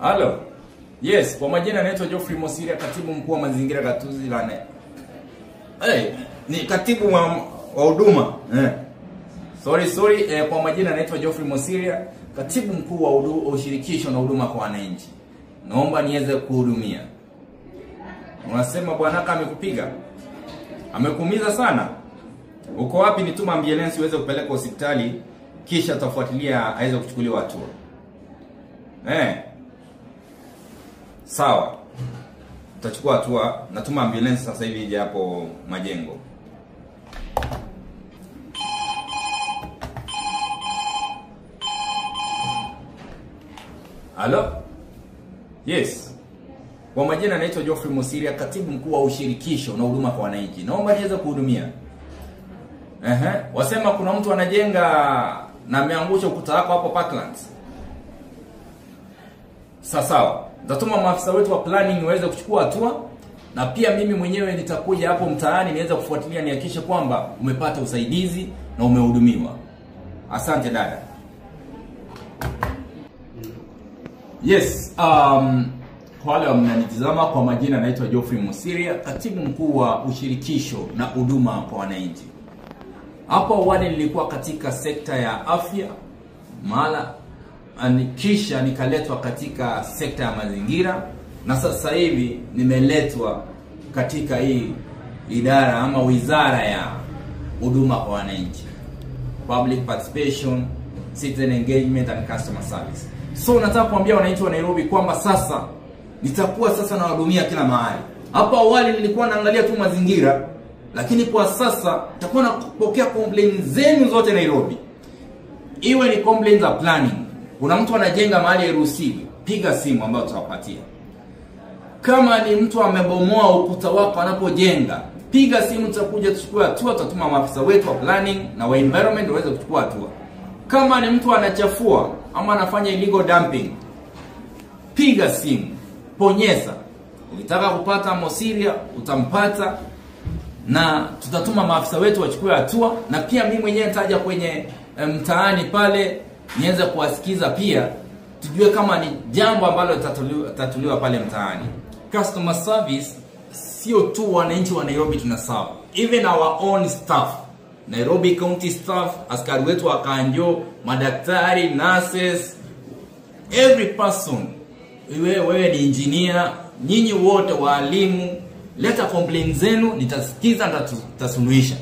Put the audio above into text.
Halo. Yes, kwa majina naitwa Geoffrey Mosiria, katibu mkuu wa mazingira gatuzi la Hey, ni katibu wa huduma. Sorry, kwa majina naitwa Geoffrey Mosiria, katibu mkuu wa ushirikisho na huduma kwa wananchi. Naomba niweze kuhudumia. Unasema bwanaka amekupiga? Amekuumiza sana? Uko wapi? Nituma ambulance iweze kupeleka hospitali, kisha tutafuatilia aweze kuchukuliwa hatua. Sawa. Tutachukua hatua, natuma ambulance sasa hivi ije hapo majengo. Halo? Yes. Kwa majina naitwa Geoffrey Mosiria, katibu mkuu wa ushirikisho na huduma kwa wananchi. Naomba niweze kuhudumia. Wasema kuna mtu anajenga na ameangusha ukuta wako hapo Parklands. Sawa. Nitatuma maafisa wetu wa planning waweze kuchukua hatua, na pia mimi mwenyewe nitakuja hapo mtaani niweze kufuatilia nihakikishe kwamba umepata usaidizi na umehudumiwa. Asante dada. Yes, kwa wale mnanitazama, kwa majina naitwa Geoffrey Mosiria, katibu mkuu wa ushirikisho na huduma kwa wananchi. Hapo awali nilikuwa katika sekta ya afya, mahala kisha nikaletwa katika sekta ya mazingira, na sasa hivi nimeletwa katika hii idara ama wizara ya huduma kwa wananchi, Public Participation, Citizen Engagement and Customer Service. So nataka kuambia wananchi wa Nairobi kwamba sasa nitakuwa sasa nawahudumia kila mahali. Hapo awali nilikuwa naangalia tu mazingira, lakini kwa sasa nitakuwa napokea complaints zenu zote Nairobi. Iwe ni complaints za planning, kuna mtu anajenga mahali hairuhusiwi, piga simu ambayo tutawapatia. Kama ni mtu amebomoa ukuta wako anapojenga, piga simu, tutakuja tuchukue hatua, tutatuma maafisa wetu wa planning na wa environment waweze kuchukua hatua. Kama ni mtu anachafua ama anafanya illegal dumping, piga simu, ponyeza. Ukitaka kupata Mosiria utampata, na tutatuma maafisa wetu wachukue hatua, na pia mimi mwenyewe nitaja kwenye mtaani pale nianze kuwasikiza pia, tujue kama ni jambo ambalo litatuliwa pale mtaani. Customer service sio tu wananchi wa Nairobi tunaserve, even our own staff, Nairobi County staff, askari wetu wa kanjo, madaktari, nurses, every person. Wewe ni engineer, nyinyi wote walimu, leta complaints zenu, nitasikiza, nitasuluhisha.